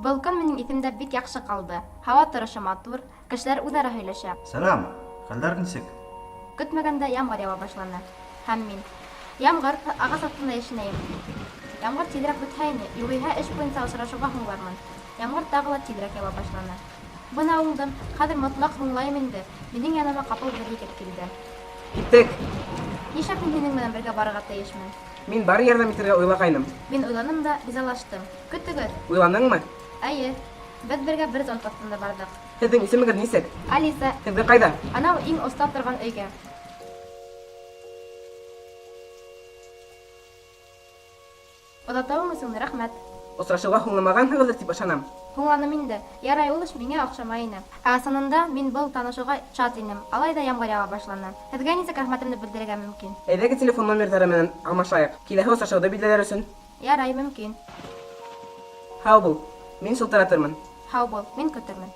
Был көн минең иҫемдә бик яҡшы ҡалды. Һауа торышы матур, кешеләр үҙ-ара һөйләшә. Сәлам! Хәлдәр нисек? Көтмәгәндә ямғыр яуа башланы. Һәм мин. Ямғыр, ағас аҫтында йәшенәйем. Ямғыр тиҙерәк бөтһә ине, юғиһә эш буйынса осрашыуға һуңлармын. Ямғыр тағы ла тиҙерәк яуа башланы. Бына уңдым, хәҙер мотлаҡ һуңлайым инде. Минең яныма ҡапыл бер егет килде. Киттек! Нишләп мин һинең менән бергә барырға тейешмен? Мин бары ярҙам итергә уйлағайным. Мин уйланым да, ризалаштым. Көтөгөҙ! Уйланыңмы? Әйе. Беҙ бергә бер зонт аҫтында барҙыҡ. Һеҙҙең исемегеҙ нисек? Алиса. Һеҙгә ҡайҙа? Анау иң оста торған өйгә. Оҙатыуың өсөн рәхмәт. Осрашыуға һуңламағанһығыҙҙыр дип ышанам. Һуңланым инде. Ярай, ул эш миңә оҡшамай ине. Ә ысынында мин был танышыуға шат инем. Алай да ямғыр яуа башланы. Һеҙгә нисек рәхмәтемде белдерергә мөмкин? Әйҙәгеҙ телефон номерҙары менән алмашайыҡ. Киләһе осрашыуҙы билдәләр өсөн. Ярай, мөмкин. Һау бул. Мин шылтыратырмын. Һау бул. Мин көтөрмөн.